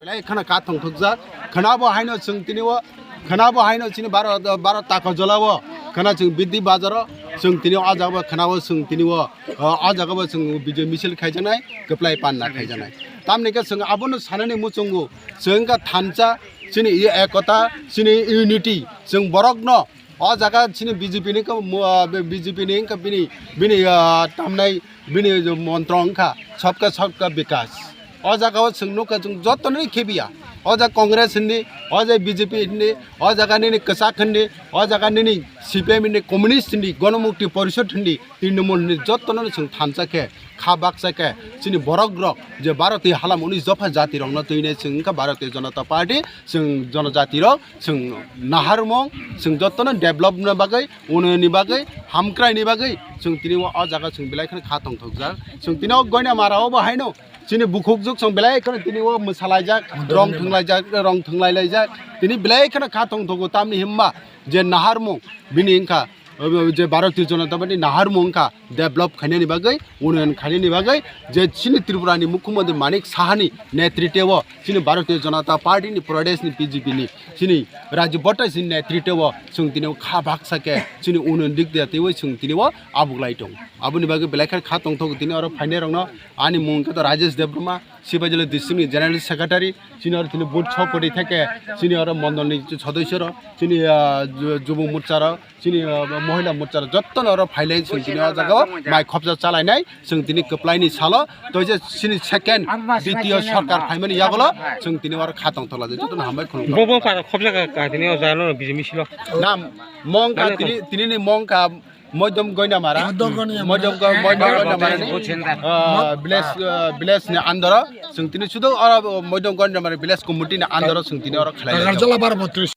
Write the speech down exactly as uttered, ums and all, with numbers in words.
Ai khana kha tongthokjak, khana bo haino chwng tini o, khana bo haino chini baro, baro tako jolao, khana chwng Bidhi Bazaro, chwng tini o jaga bo khana o chwng tini o, o jaga bo chwng bijay misil khaijaknai, kwplai panna khaijaknai. Tamni khe chwng abono sanani muchungo, chwng kha thansa, chini ekota, chini unity, chwng borokno O jaga chini B J P ni khe mo-, ah, B J P ni wngkha bini, bini, ah, tamnai bini je montro wngkha sabka sabka bikas. O jaga o chwng nukha chwng joto no khibiya. O jaga Congress hindi, o jaga B J P hindi, o jaga nini kwchak hindi, o jaga nini C P M hindi, Communist hindi, Ganamukti Porishad hindi, Trinamool hindi joto no chwng thansa khe kha baksa khe chini borok rok je Bharatiya halam uni jopha jati rok no twi nai chwng wngkha Bharatiya Janata Party, chwng jonojati rok, chwng naharmung, chwng jotono develop ni bagwi, unnoyon ni bagwi, hamkrai ni bagwi, chwng tini o, o jaga chwng belai kheno kha tongthokjak. Chwng tini o Goinamara o bo haino chini bukhukjwk chwng belai kheno tini o mwsalaijak, rong thwnglaijak, rong thwnglailaijak. Tini belai kheno kha tongthogo, tamni himba je naharmung bini wngkha, o, o, je Bharatiya Janata Party naharmung wngkha develop khainani bagwi, unnoyon khainani bagwi, je chini Tripura ni Mukhyamantri Manik Saha ni netritwo, chini Bharatiya Janata Party ni Pradesh ni B J P ni chini Raju Bhattacharyya ni netritwo chwng tini o kha baksa khe chini unnoyon dik dia twiwi chwng tini o abuglai tong. Aboni bagwi belai khe kha tongthogo tini oro phainai rokno ani mung khe to Rajesh Debbarma, Sibajala district ni General Secretary, chini oro tini booth sopoti theke, chini oro mondol ni sodosyo rok, chini, ah, ju-, jubo morcha rok, chini, ah, mohila morcha rok, jotto no oro phailai chwng tini o jaga o mai khopsa chalainai, chwng tini kwplai ni salo, to je chini second, ditiyo sarkar phaimani yagulo, chwng tini oro kha tongthok laijak, jotto no hambai khulumkha. Bo, bo para khopsa ka, ka tini o jaga no bijimi silo. Nam, mong ka tini, tini ni mong ka Moidom Goinamara. Moidom Goinamara. Moidom Go-, Moidom Goinamara ni, ah, village, ah, village ni andoro. Chwng tini sudo oro Moidom Goinamara village committee ni andoro chwng tini oro khlai. Agartala baro botris.